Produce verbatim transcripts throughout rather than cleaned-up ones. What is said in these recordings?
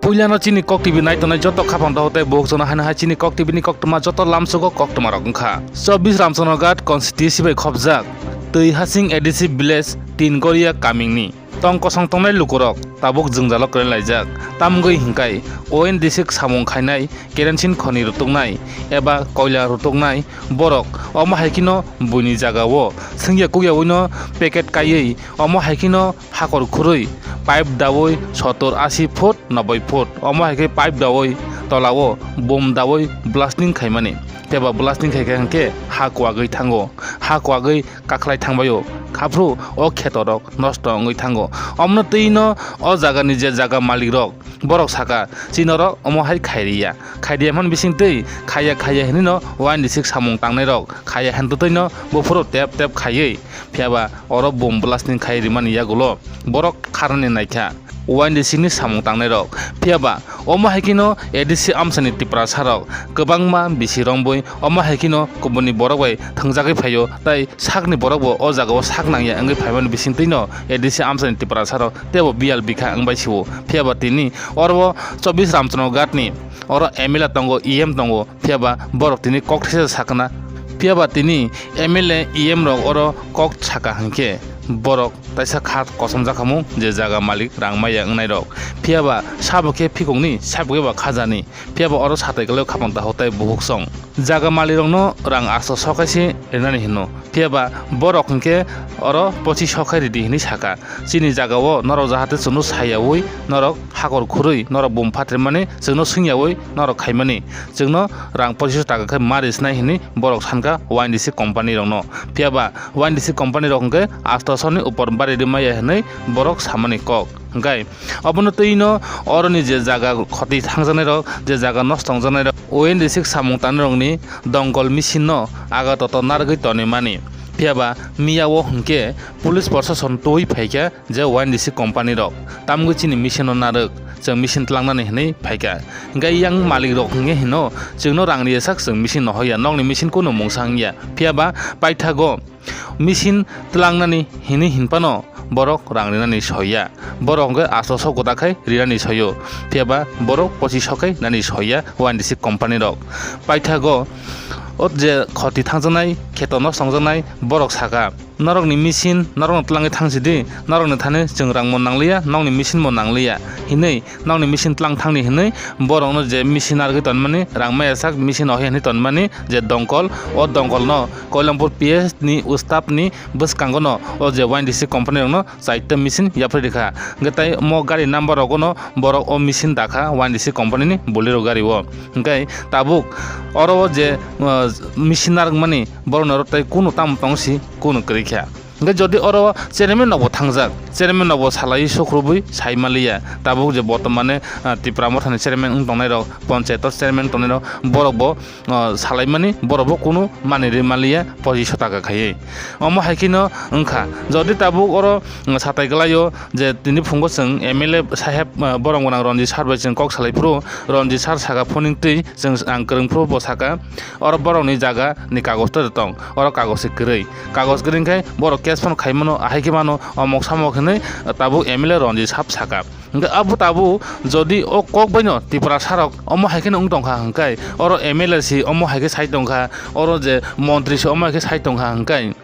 Puilano chini Kok T V naitongnai joto khapang dohor tei bukhuk chwngno haino hai chini Kok T V ni koktwma joto lamsogo koktwma rok wngkha. Chobbish Ramchandra Ghat constituency bai khopjak Twi Hasing A D C village Tin Goria kamingni tong kosong tongnai lukurok tabuk jwngjalo kwrwi laijak. Tamgwi hinkai O N D C samung khainai kerosene khoni rutuknai eba koila rutuknai borok omo hai kheno buini jagao swngya kukyaui no packet kaiwi omo hai kheno hakor khurui pipe daui sottor asi foot noboi foot omo hai khe pipe daui tolao bom daui blasting khaimani. Phiya ba blasting khaikha hwnkhe ha kuagwi thango, ha kuagwi kakhlai thangbaio, haphru o kheto rok nosto wngwi thango. Omono twi no o jaga ni je jaga malik rok borok saka, chini oro omo hai khairiya, khairiya hwn bising twi khaiya khaiya hinwi no waini sik samung tangnai rok khaiya hwn twtwi no buphuru tep tep khaiwi. Phiya ba oro bom blasting khai rimani yagulo borok kharnani naikha waini sini samung tangnai rok. Phiya ba omo hai kheno A D C amsani Tiprasa rok kwbangma bisi rombui omo hai kheno kubuni borok bai thwngjagwi phaio, tai sakni borok bo o jagao sak nangya wngwi phaimani bisingtwi no A D C amsani Tiprasa rok teibo biyal bikha wngbai sio. Phiya ba tini oro o Chobbish Ramchandra Ghat ni oro M L A tongo, E M tongo, phiya ba borok tini kok thaisa sakna. Phiya ba tini M L A, E M rok oro kok saka hwnkhe borok taisa kha kosom jakhamung je jaga malik rang maya wngnai rok. Phiya ba sabo khe phikongni, sabo khe ba khajani. Phiya ba oro satai kwlai khapang taho tei buhuk song. Jaga malik rokno rang asto sokaise rinani hino. Phiya ba borok hwnkhe oro pochi sokhai ridi hinwi saka. Chini jagao norok jahate chwngno sayaui, norok hakor khurui, norok bum phatremani, chwngno swngyaui norok khaimani, chwngno rang pochiso taka khe ma risinai hinwi borok sanka Y N D C company rokno. Phiya ba Y N D C company rok hwnkhe asto soni upor bari rimaya hinwi borok samani kok. Hwnkhe obono twi no oroni je jaga khoti thangjaknai rok, je jaga nosto wngjaknai rok, Y N D C samung tangnai rokni dongkol machine no aga toto narwgwi tonwi mani. Phiya ba miya o hwnkhe police prosason twi phaikha je Y N D C company rok, tamgwi chini machine no narwk, chwng machine tlangnani hinwi phaikha. Hwnkhe yang malik rok hwnkhe hino, "Chwngno rang riya sak, chwng machine no hoya, nokni machine kunu mungsa wngya." Phiya ba paithago machine tlangnani hinwi hinphano borok rang rinani soya. Borok hwnkhe asto sok gota khai rinani soyo. Phiya ba borok pochi sok khai nani soya Y N D C company rok. Paithago o je khoti thangjaknai, kheto nosto wngjaknai borok saka, "Norokni machine norokno tlangwi thang sidi, norokni thani chwng rangmo nangliya, nokni machine mo nangliya," hinwi, "Nokni machine tlang thangni," hinwi borokno je machine narwgwi tonmani, rang maya sak machine no hinwi tonmani je dongkol, o dongkolno Koilampur P S ni ustapni bwskango no o je Y N D C company rokno chaita machine yapharwi rikha. Hwnkhe tai omo gari number rogono borok o machine dakha Y N D C company ni Bolero gari o. Hwnkhe tabuk oro o je, uh, machine narwkmani borokni oro tei kunu tamo tong si kunu kwrwi kha. Hwnkhe jodi oro chairman rokbo thangjak, chairman rokbo salai sukrubwi sai manliya. Tabuk je bortomane, ah, Tipra Mothani chairman wng tongnai rok, ponchayato chairman tongnai rok, borokbo, ah, salaimani, borokbo kunu manwi rwi manliya, pochiso taka khaiwi. Omo hai kheno wngkha, jodi tabuk oro, ah, satai kwlaio je tini phungo chwng M L A saheb, ah, borom gwnang Ranjit sir bai chwng kok salai phuru, Ranjit sir saka phuning twi chwng ang kwrwng phuru bo saka, oro borokni jaga ni kagoz tei tong, oro kagoz se kwrwi. Kagoz kwrwi khe borok case phano khai mano, ahai khe mano omok samok hinwi tabuk M L A Ranjit sir saka. Hwnkhe abo tabuk jodi o kok bai no Tiprasa rok omo hai kheno wng tongkha hwnkhe, oro M L A si omo hai khe sai tongkha, oro je montri si omo hai khe sai tongkha hwnkhe,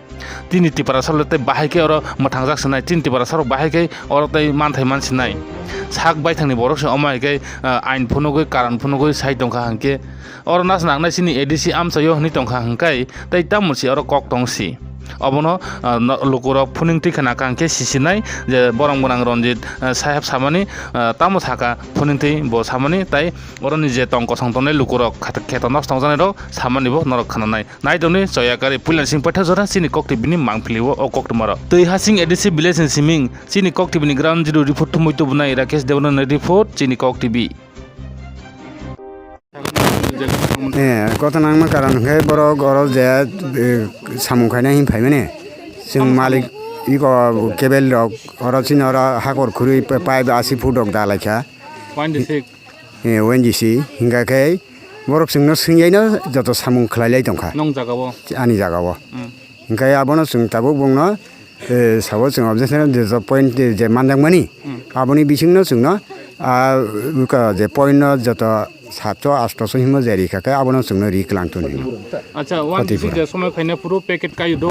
chini Tiprasa rok tei bahai khe oro mwthangjak sinai, chini Tiprasa rok bahai khe oro tei manthai man sinai. Sak baithangni borok se omo hai khe, ah, ain phunugwi, karan phunugwi sai tongkha hwnkhe, oro nas nangnai chini A D C amchaio hwnwi tongkha hwnkhe, tei tamo si oro kok tong si. Obono, ah, no, lukurok phuning twi khna kha hwnkhe sisinai je borom gwnang Ranjit, ah, saheb samani, ah, tamo saka phuning twi bo samani, tai oroni je tong kosong tongnai lukurok khat-, kheto nosto wngjaknai rok samani bo norok khnanai. Nai tongni choya kari puilan sing paitha jora chini Kok T V ni mangpili o, o koktwma rok. Twi Hasing A D C village ni siming chini Kok T V ni ground zero report thumui tubunai Rakesh Debbarma ni report chini Kok T V. Eh, kotha nangma karon hwnkhe borok oro je, eh, samung khaina hin phaimani. Chwng malik iko kebel rok oro chini oro hakor khurui pipe asi foot rok da laikha. One to six. Eh, O N G C hingka khe borok chwngno swngyaino joto samung khlailai tongkha. Nong jaga o? Ani jaga o. Hmm. Hingkhe abono chwng tabuk bongno, eh, sabo chwng objection je joto point je manjakmani, hmm, aboni bisingno chwngno A, wngkha je point no joto satso astoso himo je rikha khe abono chwngno ri kwlang tong hino. Acha, one Khoti bising pura. Je somoi phaina phuru packet kayu do,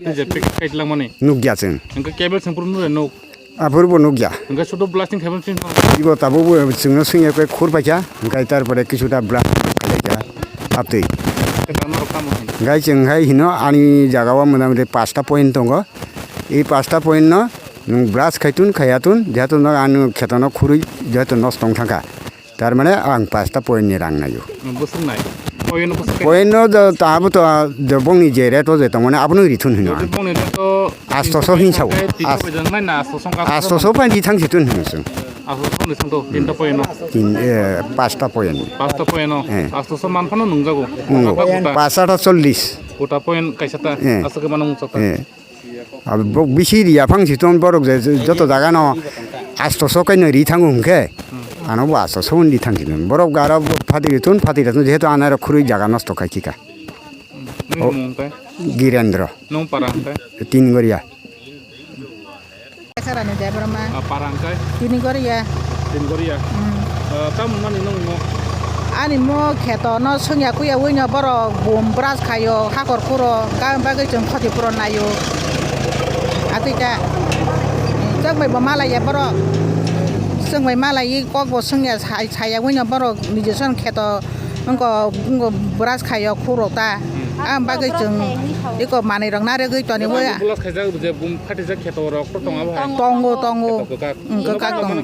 je packet kai langmani. Nukya chwng. Hingke cable sengpuru nure nuk. Aphuru bo nukya. Hingke sudo blasting khaibo chwng. Ibo tabuk bo chwngno swngya khe khur paikha, hingke tarpore kisuta blast khlaikha. Aptwi. Hingke tamo rok tamo hin. Hingke chwng hai hino ani jaga o mota moti pasta point tongo. I pasta point no nwng brush khaitun khayatun, jehetu no ang kheto no khurui jehetu nosto wng thangkha. Tar mane ang pasta point ni rang naio. Bwswk nai. Point no bwswk. Point no do ta abo to do bongni je rate o je tong mane abono rithun hino ang. Bongni rate o astoso hin sao. Tinta bai jang nai na astoso ka. Astoso pai di thang si tun hino sung. Astoso ni sung to tinta point no. Tin, eh, pasta point. Pasta point no. Eh. Astoso man phano nungjago. Nungo. Apa kota? Pasta ta chollis. Kota point kaisa ta. Eh. Asa ke mano mungsa ta. Eh. Abo bisi riya phang si ton borok je, je joto jaga no asto so kai no ri thango hwnkhe, ano bo asto so ri thang si ton. Borok gara phati ri ton, phati ri ton, jehetu anai rok khurui jaga nosto khai khika. Nini mung tei? Girendra. Nung para hwnkhe? Tin Goria. Sarani Debbarma. Ah, para hwnkhe? Tin Goria. Tin Goria. Hmm. Ah, tamo mani nung mo? Ani mo kheto no sungya kuya wino borok bum brush khayo, hakor kuro, ka bagwi chwng khoti puro nayo. Atwi ta, chwng bai bo malaya borok, chwng bai malai kok bo sungya sai, saya wino borok nijison kheto wngko, wngko brush khayo kuro ta. Hmm. Ang bagwi chwng iko manwi rok narwgwi toni bo ya. Brush khaijak je bum phatijak kheto rok to tongo bo hai? Tongo, tongo. Kheto kwkak. Hmm, kwkak tongo.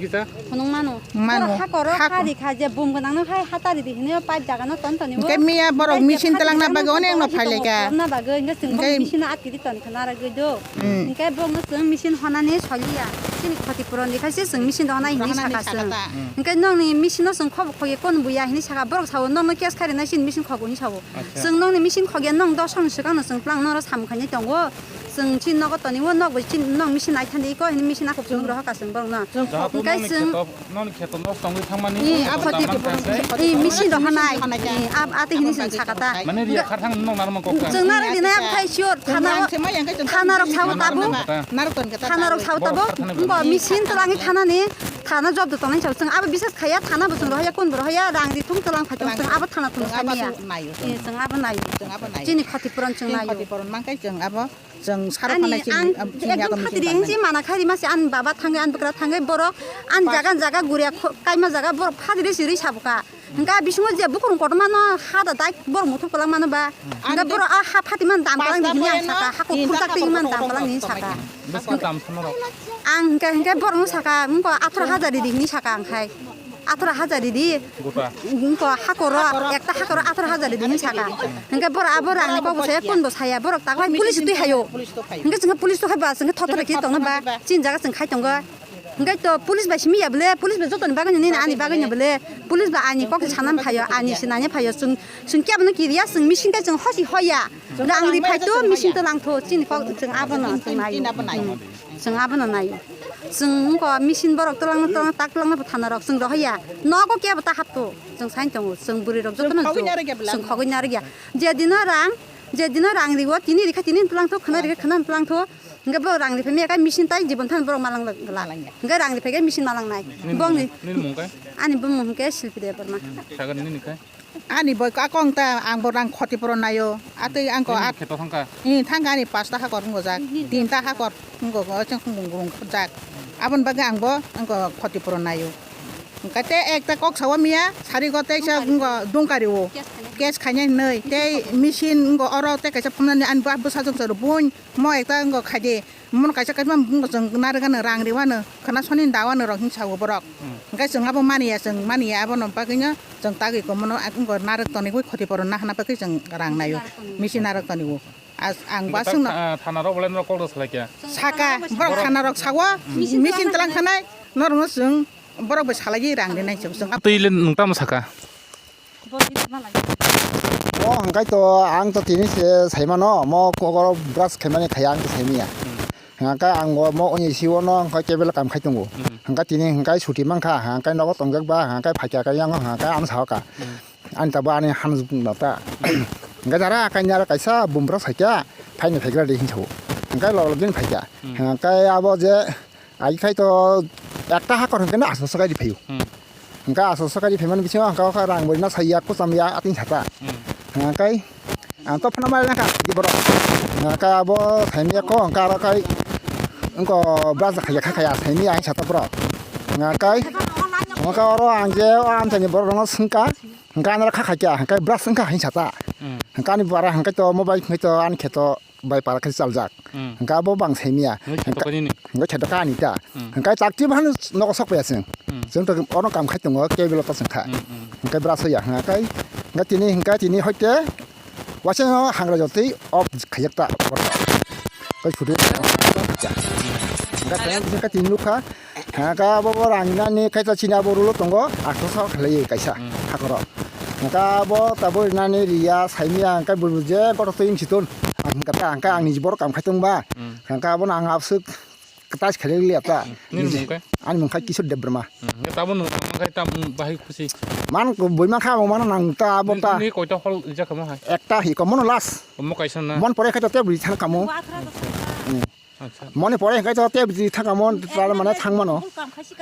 Phunuk mano. Mano. Borok hakoro hakor. Hari kha je bum gwnang no hai hatari di hinwi pipe jaga no ton toni o. Hingke miya borok machine twlangna bagwi onek no phailai kha. Hingke machine no atki di ton khana ragwi do. Hmm. Hingke borok no chwng machine honani soliya. Chini khoti puron di khai se chwng machine do honai hinwi saka chwng. Hmm. Hingke nokni machine no chwng khobo khoye kon buya hinwi saka borok sao nokno case khai rina chini machine khogo hinwi sao. Acha. Chwng nokni machine khogya nong dos song swkang no chwng twlang noro samung khainai tongo. Chwng chini nogo toni o nok bai chini nok machine nai thandi ko hini machine akhuk chwng rohor ka chwng borok no. Hingke chwng Nokni kheto nosto wngwi thangmani. Ee, abo khoti. Ee, machine rok hanai. Ee, ab-, ate hini chwng sakata. Mane riya kharthang nong narwkma kok kha. Chwng narwk dinai abo khai sure. Thana, thana rok sao tabuk. Thana rok sao tabuk. Borok kharthana. Bo machine twlangwi thanani. Thana job do tongnai sao. Chwng abo bisas khaya, thana bo chwng rohaya, kun bo rohaya, rang di thung twlang phai tong. Chwng abo thana thung thangya. Ee, chwng abo naio. Chini khoti puron chwng naio. Khoti puron mangkai chwng abo. Chwng saro ani phanai chini, ang um, chini ekdom yago phatri machine hinsi tangmani. Mana khairi masi ani baba thangwi ani bwkra thangwi borok ani jaga jaga guria kho-, kaima jaga borok phatri siri sabuka. Hingka bisingo je bukurung kotorma no ha da dai borok muthuk kwlak mano ba. Hingka borok a ha phati man dam kwlak ni hini ang saka, hako khurjak twi man dam kwlak ni saka. Bwswk dam sono rok? Ang hingka, hingka borok no saka, wngko atharo hajar ridi hini saka ang khai. Atharo hajar ridi. Gota. Wngko hakoro, ekta hakoro atharo hajar ridi hin saka. Hingke borok abo rang ni kok bo saya, kun bo saya, borok taklai police twi hayo. Hingke chwngkhe police twi hai ba, chwngkhe thotho rikhe tongna ba, chini jaga chwng khai tongo. Hingke to police bai simi ya bole, police bai jotoni bagwi nini ani bagwi no bole, police bai ani kok sana phayo, ani sinani phayo, chwng, chwng kebo no kiriya, chwng machine tei chwng hosi hoya. Rang ri phai to, machine to lang tho, chini kok chwng abo no, chwng nayo. Chwng abono naio. Chwng wngkha machine borok twlangno, twlangno, tak twlangno bo thana rok chwng rohorya. Nogo kebo ta hapto. Chwng sain tongo. Chwng bwrwi rok jotono chwng khogwi narwkya. Je dino rang, je dino rang rio, tini rikha tini twlangtho, khwna rikha khwna twlangtho. Hingke bo rang riphai maya khe machine tai jibon thani borok malang glak. Hingke rang riphai khe machine malang nai. Bongni. Nini mung khe? Ani bumung hingke Silpi Debbarma. Sagani nini khe? Ani boi ka kong ta ang bo rang khoti puro naio. Atwi ang ko Nini ak-, kheto thangkha? Ni thangkha ani pasta hakor wngkha jak. Tinta hakor wngkha o cheng khung gurung jak. Aboni bagwi ang bo wngkha khoti puro naio. Hwnkha tei ekta kok sao miya sari go tei sa wngkha dungkari o. Case khainai hinwi tei machine wngkha oro tei kaisa phunani ani bo bwsajwk chwrw bun mo ekta wngkha khaidi. Mono kaisa kaisa bumung chwng narwgano rang riwano khwna soni dawano rok hinwi sao borok. Hmm. Hwnkhe chwng abo maniya, chwng maniya abono bagwino chwng tagwi komono wngkha narwk tonwi khoti poro nahana bagwi chwng rang naio. Misi narwk tonwi o. As-, ang Hwnkhe baswkno tha-, thana rok bolai norok kok rw salai khe? Saka, borok thana rok sao, misi twlang thanai, norokno chwng borok bai salaiwi rang rinai chwng. Twi le nwng tamo saka? Mo hwnkhe to ang to tini se saimano, mo kokoro brush khaimani khaiya ang to saimanya. Hmm. Hwnkhe ang bo mo oni siwono hwnkhe cable kam khai tongo. Hmm. Hwnkhe tini hwnkhe suti mankha, hwnkhe nogo tongjak ba, hwnkhe phaikha khe yango, hwnkhe ano sahoka. Hmm. Ani tabo ani han no ta. Hwnkhe jara kainwi aro kaisa bumbrok saikha, phaini phaigra de hinwi sao. Hwnkhe log log jani phaikha. Hmm. Hwnkhe abo je Ai khai to Ekta hakor hwnkhe no aswk swkadi phaio. Hmm. Hwnkhe aswk swkadi phaimani bisingo hwnkhe o kha rang bwrwino saiya, kwcham ya, atwng sata. Hmm. Hwnkhe ang to phano mai rwkha di borok. Hwnkhe abo saimanya kho, hwnkhe aro khai wngkha brush khaikha, khaikha saimanya ang sata borok. Hwnkhe, hwnkhe oro ang je o amchaini borok rokno swngkha, hwnkhe ano kha khaikha, hwnkhe brush wngkha hing sata. Hmm. Hwnkhe ani bara hwnkhe to mobile hwnkhe to ani kheto bai para khe chaljak. Hmm. Hwnkhe abo bang saimanya. Hwnkhe kheto kanini? Hwnkhe kheto kani ta. Hmm. Hwnkhe takti bahano nogo sok paiya chwng. Hmm. Chwng to ono kam khai tongo, cable o to chwng kha. Hmm, hmm. Hwnkhe brush ya, hwnkhe, hwnkhe tini, hwnkhe tini hoite waisa no hangra jotwi off khaijak ta. Kai phudu. Hwnkhe tini nukha. Hwnkhe abo bo rang nani khe ta chini abo rulo tongo, athroso khlaiwi kaisa Hmm. hakoro. Hwnkhe abo tabuk rinani riya saimanya hwnkhe bo je kotor twi wng si ton. Ang hwnkhe ta hwnkhe ang niji borok kam khai tong ba. Hmm. Hwnkhe abono ang abswk kwtas khlai liya ta. Hmm. Nini mung khe? Ani mung khe Kishore Debbarma. Hmm. Hwnkhe tabuk nwng tongma khe tam bahai khusi. Man bui man kha bo mano nang ta abo ta. Nini koita hol rijak kha mo hai? Ekta hi komono last. Omo kaisa na? Mon pore khe to tei bui thang kamo. Hmm. Acha. Moni pore hwnkhe to tei bwtwi thangkha mon tala mane thangmano.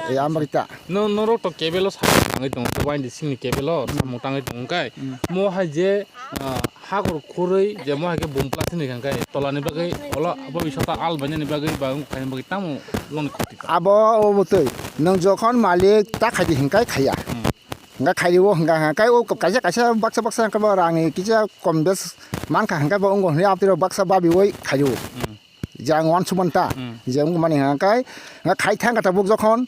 E, amrita. No, norok to cable o sa tangwi tongo, to waindi singni cable o samung tangwi tongo khe. Hmm. Mo hai je, ah, hakor khurwi je mo hai khe bum plastic ni khe tolani bagwi olo abo bisata al bainani bagwi ba wng khaini bagwi tamo loni khoti. Abo obo twi. Nwng jokhon malik ta khaidi hwnkhe khaiya. Hmm. Hwnkhe khaidi o hwnkhe hwnkhe o kaisa kaisa baksa baksa hwnkhe bo rangni kisa kom bes mankha hwnkhe bo wngo hwnwi abtwi rok baksa babiwi khaidi o. Hmm. Je ang uansukmani ta, Hmm. je wngmani hwnka khe, hwnka khai thang kha tabuk jokhon,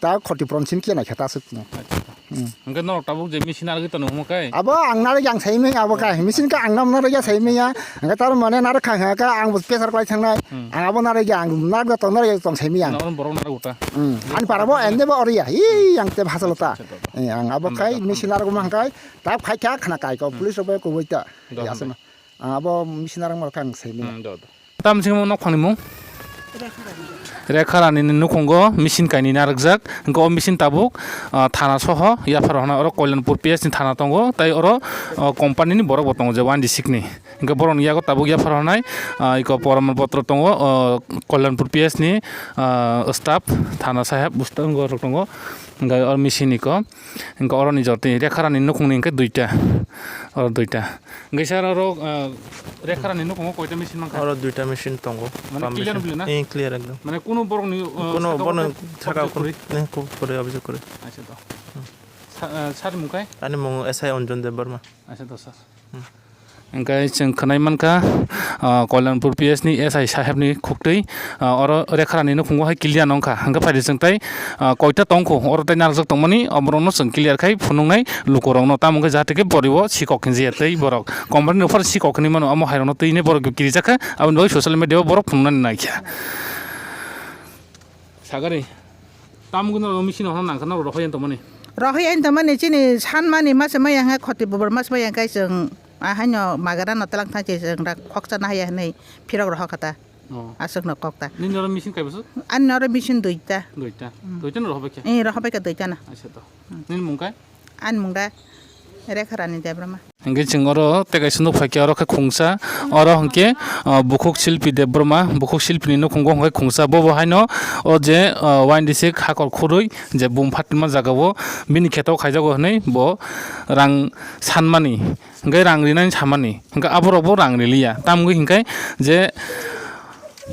ta khoti puron sim khe naikha ta aswk no. Acha. Hmm. Hwnkhe norok tabuk je machine arwgwi tongo hwnma khe? Abo ang narwkya ang saimanya abo khe, machine khe ang narwkya saimanya, hwnkhe tar mane narwkha hwnka khe ang bo pressure kwlai thangnai, Hmm. ang abo narwkya ang narwkya tong narwkya tong saimanya ang. Norok borok narwgo ta? Hmm. Ani para bo ende bo oriya, ih, ang te bhasalo ta. Acha, acha, acha. Eh, ang abo Hambai khai ta, machine hambai. Narwkma hwnka khe, ta khai kha khna kai ko, Hmm. Police rok bai kubui ta. Do, Ya, hambai. Aswkno. Ang abo machine narwkma khe ang saimanya. Hmm, do, do. Tamo chikmo nok phangni mung? Rekha Rani ni nukhungo machine kainwi narwkjak. Hwnkhe o machine tabuk, ah, thana soho yaphar hwnwi oro Kalyanpur P S ni thana tongo, tei oro, ah, company ni borok bo tongo je one D six ni. Hwnkhe borokni yago tabuk yaphar hwnwi, ah, iko proman potro tongo, ah, Kalyanpur P S ni, ah, staff thana saheb bwskango rok tongo. Hwnkhe oro machine iko. Hwnkhe oroni jotoni Rekha Rani nukhungni hwnkhe duita. Oro duita. Hwnkhe sir oro, ah, Rekha Rani nukhumo koita machine mankha? Oro duita machine tongo. Mane pump clear machine. Bole na? Eh, clear ekdom. Mane kunu borokni, ah, Kuno saka borokni kunu saka object kwrwi? Eh, ku-, kwrwi object kwrwi. Acha to. Hmm. Sa-, ah, sir mung khe? Ani mung S I Anjan Debbarma. Acha to sir. Hmm. Hwnkhe chwng khwnai mankha, ah, Kalyanpur P S ni S I saheb ni khuktwi, ah, oro Rekha Rani nukhungo hai clear wngkha. Hwnkhe phaidi chwng tei, ah, koita tongkho, oro tei narwkjak tongmani, oborokno chwng clear khai phunuknai lukurokno. Tamo hwnkhe jahate khe boribo sikok hinjaya tei borok company ni uphar sikok hinwi mano, omo hairokno twi hinwi borok kirijak kha, aboni bagwi social media o borok phunuknani naikha. Sagari, tamo hwnkhe norok machine no hwnna nangkha, norok rohor yang tongmani? Rohor yang tongmani, chini sanmani masa maya hwnka khoti bubur masa maya hwnka chwng, ah, haino magara no twlang thang chwng rak khoksa nahaya hwnwi phirok rohor kha ta. Oh. Aswk no kok ta. Nini oro machine kai bwswk? Ani oro machine duita. Duita. Hmm. Duita no rohor bai kha? Eh, rohor bai kha duita no. Acha to. Hmm. Nini mung kai? Ani mung da Rekha Rani Debbarma. Hwnkhe chwng oro tei kaisa nuk phaikha, oro khe khungsa, oro hwnkhe, ah, bukhuk silpi Debbarma, bukhuk silpini nukhungo hwnkhe khungsa, bobo haino o je, ah, waindisik hakor khurwi je bum phatma jagao bini kheto khaijago hwnwi bo rang sanmani, hwnkhe rang rinani samani, hwnkhe aborokbo rang riliya, tamgwi hwnkhe je,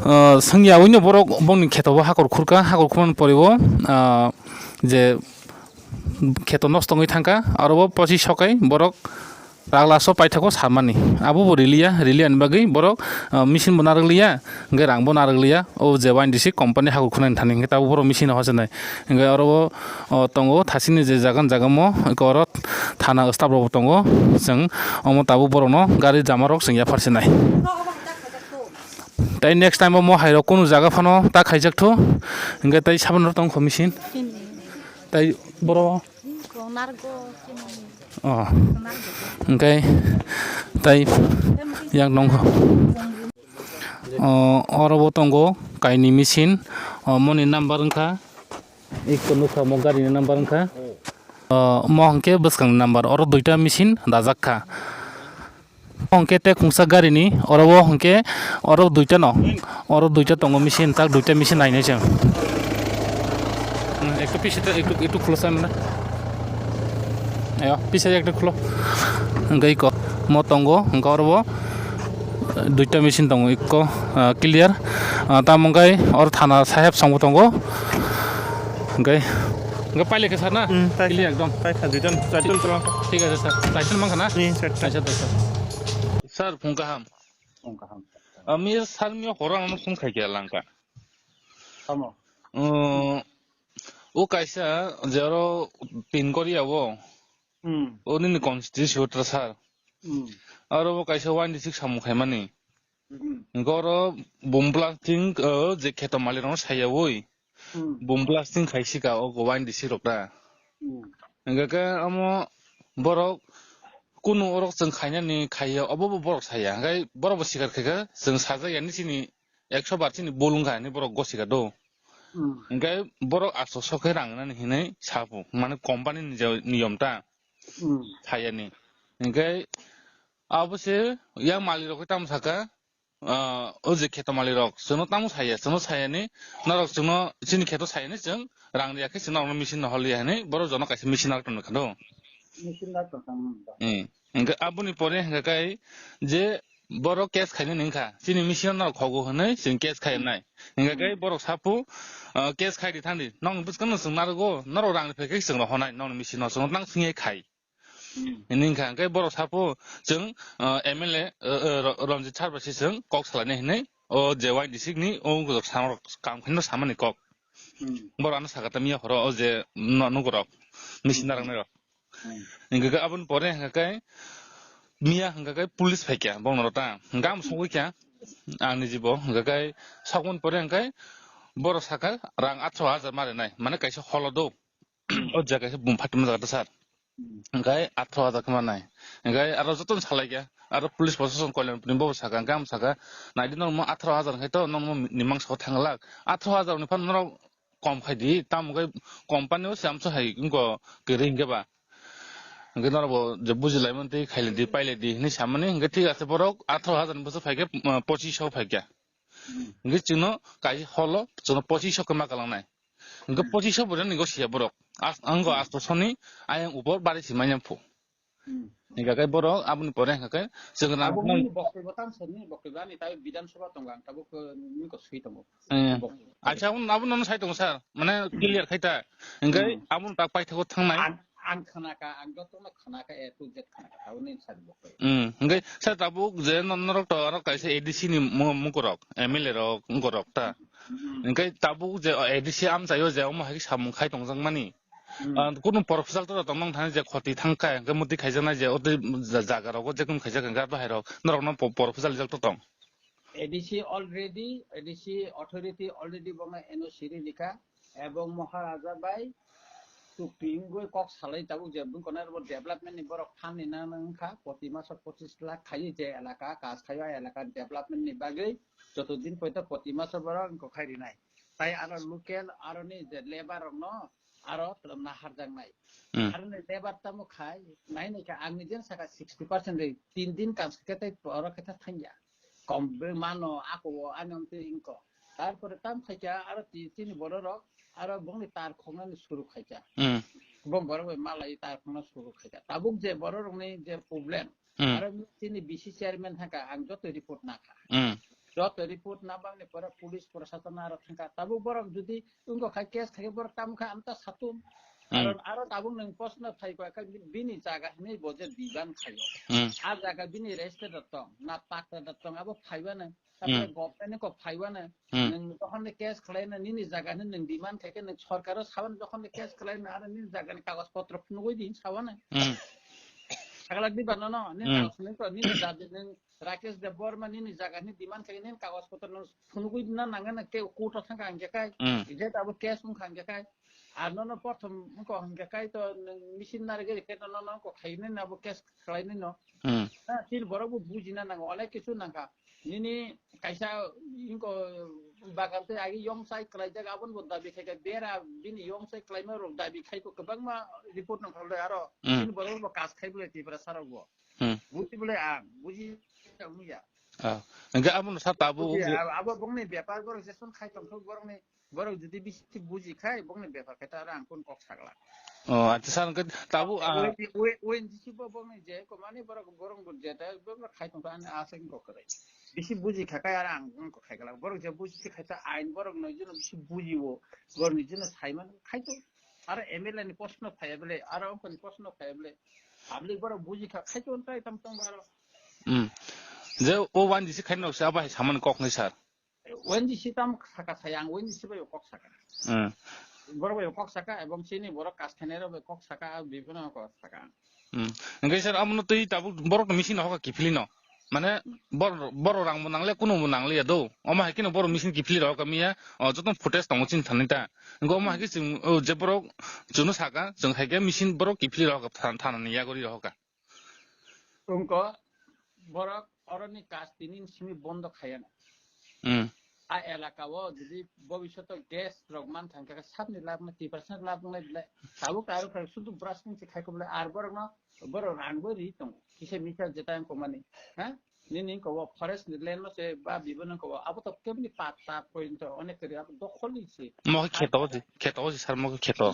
ah, swngya wino borok bongni kheto bo hakor khurkha, hakor khurmani pore bo, ah, je kheto nosto wngwi thangkha, aro bo pochi sokai borok raglaso paithakgo samani. Abo bo riliya, riliya ni bagwi borok, ah, machine bo narwkliya, hwnkhe rang bo narwkliya. O je waindisik company hakor khunani thani hwnkhe tabuk borok machine no hochonai. Hwnkhe oro bo, o, tongo thasini je jaga, jagamo, hwnkhe oro thana staff rok bo tongo. Chwng omo tabuk borokno gari jama rok chwng yaphar sinai. Tei next time omo hairok kunu jaga phano ta khaijak thu, hwnkhe tei saboni rok tongkho machine. Tei boro. Oh. Hwnkhe tei yang nongkho. Oh, oro bo tongo kaini machine. Oh, moni number wngkha. Iko nukha mo gari ni number wngkha. Oh, mo hwnkhe bwskang ni number. Oro duita machine dajak kha. Hwnkhe tei khungsa gari ni, oro o hwnkhe oro duita no, oro duita tongo machine, tak duita machine nainai chwng. Hmm, পিছে একটু, একটু খুলো সামনে। আয়ো, পিছে একটু খুলো। Hingke iko mo tongo, hingke oro bo, eh, duita machine tongo, iko, ah, clear. Ah, tamo hingke oro thana saheb songbo tongo. Hingke, hingke pailekhe sir na? Hmm, paikha. Clear ekdom. Paikha, duijon, charjon chwla. Thik ase sir. Charjon mankha na? Hmm, charjon. Acha, acha. Sir, phung kaham. Phung kaham. Ami sir miyo horo ano phung khai khe langka. Tamo? Um, o kaisa je aro pin kori abo. Hmm. O nini constituency voter sir. Hmm. Aro bo kaisa one D six samung khaimani. Hmm. Hingke oro bum blasting, o je kheto malik rokno sayawi. Hmm. Bum blasting khaisika o one D C rok ta. Hmm. Hingke ke amo borok kunu orok chwng khainani khaiya obo bo borok saya. Hingke borok bo sikar khaikha chwng sajak yani chini ekso bar chini bul wngkha hinwi borok gosika do. Hmm. Hingke borok asto sokhe rang nani hinwi sapu. Mane company ni je niyom ta. Hmm. Sayani. Hingke abo se yang malik rok tamo saka, ah, o je kheto malik rok, chwngno tamo saya, chwngno sayani, norok chwngno chini kheto sayani chwng rang riya khe chwng norokno machine no hol ya hinwi borok jono kaisa machine rok tongkha do. Machine rok tongkha, hmm. Hmm. Hingke aboni pore hingke kai je borok case khainani wngkha, chini machine no khogo hinwi chwng case khainai. Hingke kai borok sapu, ah, case khai di thang di, nong bwskang no chwng narwgo, norok rang riphaikhe chwng rohonai, nongni machine no chwng tang swngwi khai. Hmm. Hini wngkha, hingke borok sapu chwng, ah, M L A, ah, ah, Ro-, Ranjit sir bai se chwng kok salainai hinwi, o je Y D C ni o gojok sam-, kam khaino samani kok. Hmm. Borok ano sakha ta miya horo o je no-, nugurok, machine narwknairok. Hmm. Hingke khe aboni pore hingke khe miya hingke khe police phaikha bongno rota. Hingke ang sogwi kha ang ni jibo hingke khe sakmani pore hingke borok sakha rang atharoh hajar ma rinai, mane kaisa holo do. Hmm. O jaga khe bum phatima jaga ta sir. Hmm. Hingke atharoh hajar khe ma nai. Hingke aro jotono salai kha. Aro police proshashan Kalyanpur ni bo sakha, hingke ang sakha, naidi norokmo atharoh hajar khai to, norokmo ni mangsa o thang lak. Atharoh hajar ni phano norok kom khai di, tamo khe company o se amsa hai wngkha kwrwi hingke ba. Hingke norok bo je bujilaimani tei khailai di, pailai di hinwi samani, hingke thik ase borok atharoh hajar ni bwswk phaikhe, ah, pochish o phaikha. Hmm. Hingke chwngno kaisa holo chwngno pochish o khe ma kalangnai. Hingke, hmm, pochish o bo rani gosiya borok. As-, ang go, hmm, asto soni ayang upor bari si manya phu. Hmm. Hingke khe borok aboni pore hingke khe chwng rang abo nang- nini boktobyo tang sani boktobyo ani tai Bidhan Sabha tongo ang tabuk, eh, nini ko sui tongo. Eh. Boktobyo. Acha, aboni, aboni no sai tongo sir. Mane clear khai ta. Hingke, hmm, aboni tak paithago thangnai. Ang, ang khana ka, ang joto no khana ka, A to Z khana ka, tabuk nini sai boktobyo. Hmm. Hingke sir tabuk je no-, norok to aro kaisa A D C ni mu-, mukurok, M L A rok, mukurok ta. Hmm. Hingke tabuk je A D C amchaio je omo hai samung khai tongjak mani. Hmm. Ah, kunu proposal to tong nong thani je khoti thang kha, hingke muti khaijaknai je o tei ja-, jaga rogo je kunu khaijak hingke abo hai rok norok no po-, proposal rijak to tong. A D C already, A D C authority already bongno N O C ri rikha, ebong Maharaja bai chukti wngwi kok salai tabuk je bwkha nai bo development ni borok phan ni nang nang kha, proti maso pochis lakh khai je elaka, kas khai o elaka development ni bagwi joto din poito proti maso borok wngkha khai rinai. Tai aro local aroni je labour rok no aro twlwmna harjaknai. Hmm. Aroni labour tamo khai, nai nai khe ang nijeno sakha sixty percent ri, tin din kam khe tei oro khe thangya. Kom be mano, ako o ani omtwi wngkho. Tarpore tam khaikha aro ti-, chini bororok aro bongni tar khoknani suru khaikha. Hmm. Bong borok bai malai tar khokna suru khaikha. Tabuk je bororokni je problem, hmm, aro chini B C chairman thangkha, ang joto report nakha. Hmm. Joto report nabangni pore police proshashan aro thangkha. Tabuk borok jodi wngkha khai case khai borok tamo kha amta satung. Hmm. Karon aro tabuk nwng proshno phai kha khai bini jaga hinwi bo je diban khaio. Hmm. A jaga bini register da tong, na patta da tong, abo phaiba nang. Tapore, hmm, government ni kok phaiwano, hmm, nwng jokhon de case khlaina nini jaga ni nwng demand khaikhe nwng sorkaro sabano jokhon de case khlaina aro nini jaga ni kagoj potro phunugwi di sabano. Hmm. Saglak di bano no, nini, hmm, kagoj ni to nini jaga nwng Rakesh Debbarma nini jaga ni demand khaikhe nini kagoj potro nwng phunugwi na nangna ke court o thangkha hingkhe kai, hmm, je abo case wngkha hingkhe kai. Ar nono prothom wngkha hingkhe kai to nwng machine narigwi khe to nono wngkha khainai no abo case khlainai no. Hmm. Ha, chini borok bo bujina nango, onek kisu nangkha. Nini kaisa ingko bagan tei agi yong sai kwlaijak, aboni bo dabi khaikha, bera bini yong sai kwlaima rok dabi khaikho, kwbangma report nangkha le aro. Hmm. Chini borok bo kas khai bwlai Tripura sarok bo. Hmm. Buji bwlai ang, buji wngya. Ah, hingke abono sa tabuk. Buji, abo, abo bongni bepar borok jeson khai tongthok borokni Borok jodi bisi buji khai, bokni bepar khai ta aro ang kun kok sagla. Oh, acha sir, hwnkhe tabuk, ah, O N G C bo bokni je komani borok, borok bo je ta, borok khai tong ani aswk kok kwrwi. Bisi buji kha khai aro ang kun kok khai glak. Borok je buji khai ta ain borok no jeno bisi buji o, borok ni jeno sai man khai to. Aro M L A ni post no phai bele, aro ongkoni post no phai bele. Public borok buji kha khai to tai tam tong baro. Hmm. Je o O N G C khai nok se abo hai samani kok ni sir. O N G C tam saka saya ang, O N G C bai kok saka. Hmm. Borok bai kok saka, ebong chini borok kas khainai rok bai kok saka, bibino kok saka. Hmm. Hwnkhe sir, amono twi tabuk borok no machine no hoka kiphilino. Mane bor-, borok rang bo nangle, kunu bo nangliya do. Omo hai kheno borok machine kiphili rok miya, o, joto footage tongo chini thani ta. Hwnkhe omo hai khe chwng, o, je borok chwngno saka, chwng hai khe machine borok kiphili rok than-, thana ni yago ri rok. Wngkha borok oroni kaj tini simi bondo khayana. Hmm. A elaka o jodi bobishoto gas rok man thangkha khe sabni lab na twi percent lab wngnai belai. Tabuk aro khai sudu brush ning se khai khe belai ar borok no borok rang bo ri tongo. Kisa misa jeta wngkha mani. Ha? Nini wngkha o forest ni land no se ba bibo no wngkha o. Abo to kebni patta pointo onek kari abo dokhol ni se. Mo khe kheto o se, kheto o se sir mo khe kheto.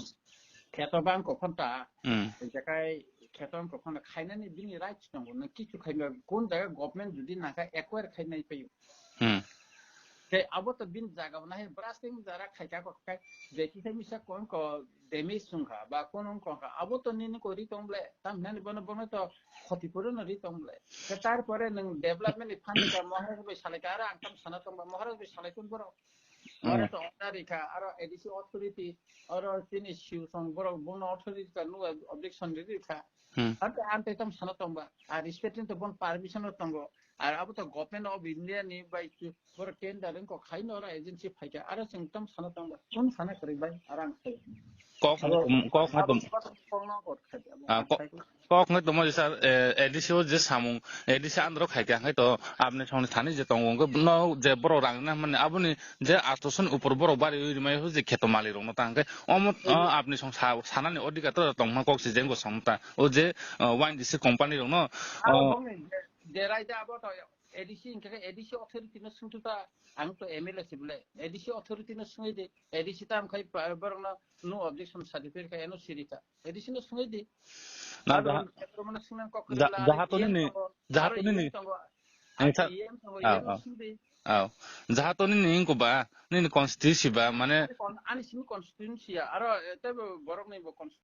Kheto bang kokhon ta. Hmm. Jakai kheto ang kokhon khainani bini right tongo. Nang kichu khaima kun jaga government jodi nangkha acquire khainai paio. Hmm. Tei abo to bini jaga bo nahai blasting jara khaika kok khai je kisa misa kon ko damage sungkha ba kono kongkha abo to nini ko ri tong ble tam hinani bono bono to khoti puro no ri tong ble. Te tarpore nang development ni fund ka Maharaj bai salai ka ara ang tam sana tong ba Maharaj bai salai kun borok. Hmm. Oro to order rikha, aro A D C authority, oro chini siu song borok bono authority ka nugo objection ri rikha. Hmm. Ante, ante tam sana tongba, a respect to bon permission o tongo. Ar abo to government of India ni bai chu borok tender ko khai no oro agency phaika, aro chwng tam sana tongba. Kun sana kwrwi bai, arang khai. Kok, abo, kok abo, abo, abo, abo, abo, Ah, ko-, kok ngai tongma sir, eh, A D C o je samung, A D C under o khai kha, hwnkhe to apni songni thani je tongo, hwnkhe no je borok rang na mani aboni je asto soni upor borok bari ui rimai je kheto malik rok no ta hwnkhe omo, o, apni song sa-, sanani odhikar to tongma kok se jeng bo song ta. O je, o, Y D C company rok no, aro o, bongni je, je raida abo to A D C hwnkhe A D C authority no swngthu ta, ang to M L A se bole. A D C authority no swngwi de, A D C tam khai pa-, borok no no objection certificate khai N O C rikha. A D C no swngwi di. Na, aro jaha-, hetero mano swngna kok ja-, kwrwla, jaha to E M nini, tongo, jaha aro to nini. E M tongo, Ang aro sa-, E M tongo, ah, E M no ah. Swngdi. Ah. Jaha to nini wngkha ba, nini constituency ba, mane ani kon-, ani simi constituency ya, aro, eh, teibo borok ni bo constituency.